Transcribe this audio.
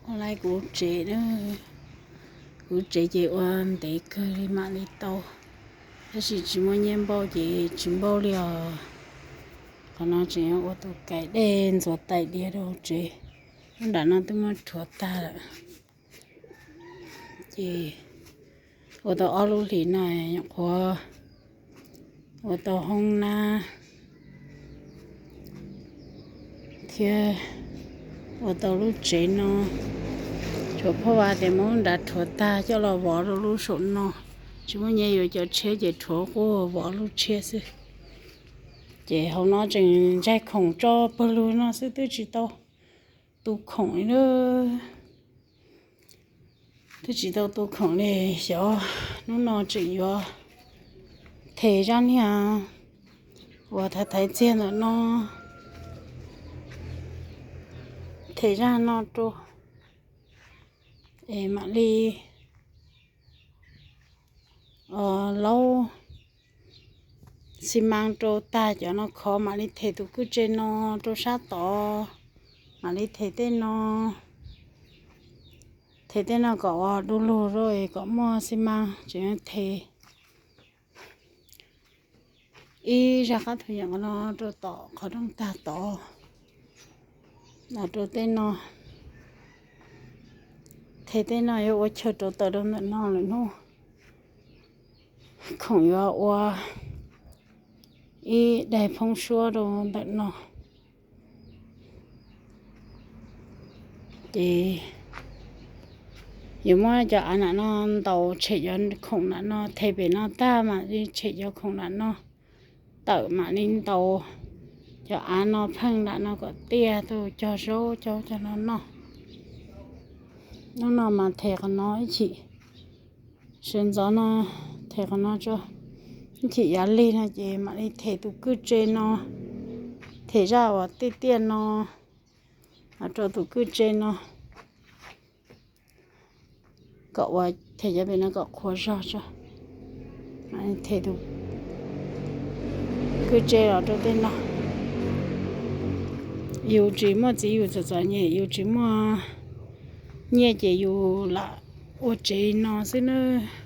Ua li kuv tsev, kuv tsev ces ua ntev kawg li mam li tau, tab sis tsis muaj nyiaj npauj ces tsis npauj li os. Qhov no tseem ua tus kais dej ntxuav tais diav rau tsev, nram no twb muab rhuav tag lawm. Ces ua tau ob lub hlis no nyuam qhuav ua tau hoob nab thiab ua tau lub tsev no. Tshuav phauj Vas tias muab nrad rhuav tag coj los vov rau lub saum no, tsis muaj nyiaj yuav cov tshiab ces rhuav quaj vov lub tshiab xwb. Ces hauv no tseem ntsaig khoom tso pawg lug no xwb, twb tsis tau tu khoom li. Twb tsis tau tu khoom li, xyov hnub no tseem yuav them zaj niag uas thaiv thaiv txiag ntawm no, them zaj no rau es mam li laub xi mas rau tag cov no khov, mam li them tus kwj tse no rau sab tod, mam li them tej no, them tej no kom ua du lug rau kom muaj xi mas tseem them ib zaj qab thu yam no rau tom qhov rooj tag tod, los rau tej no. Them tej no yuav ua chaw rauv taws rau ntawm no lawm hnub, khoom yuav ua ib daig phoob suab rau ntawm no. Ces yuav muab cov av nram no ntaus tshem cov khoom nram no, them pem no tag mam li tshem cov khoom nram no tawm mam li ntaus cov av no pheej nram no kom tiaj, tuaj cog zaub cog cov no noj. Hnub no mas them qhov no ib chim, sawv ntxov no them qhov no tso, ib chim yav lig no ces mam li them tus kwj tse no, them zaj uas tiaj tiaj no rau tus kwj tse no, kom ua them cov pem no kom qhuav zog tso. Them tus kwj tse los rau tej no. Yus tsis muaj txiv yus txom txom nyem, yus tsis muaj nyiaj ces yus lam ua tsev no xwb nawb.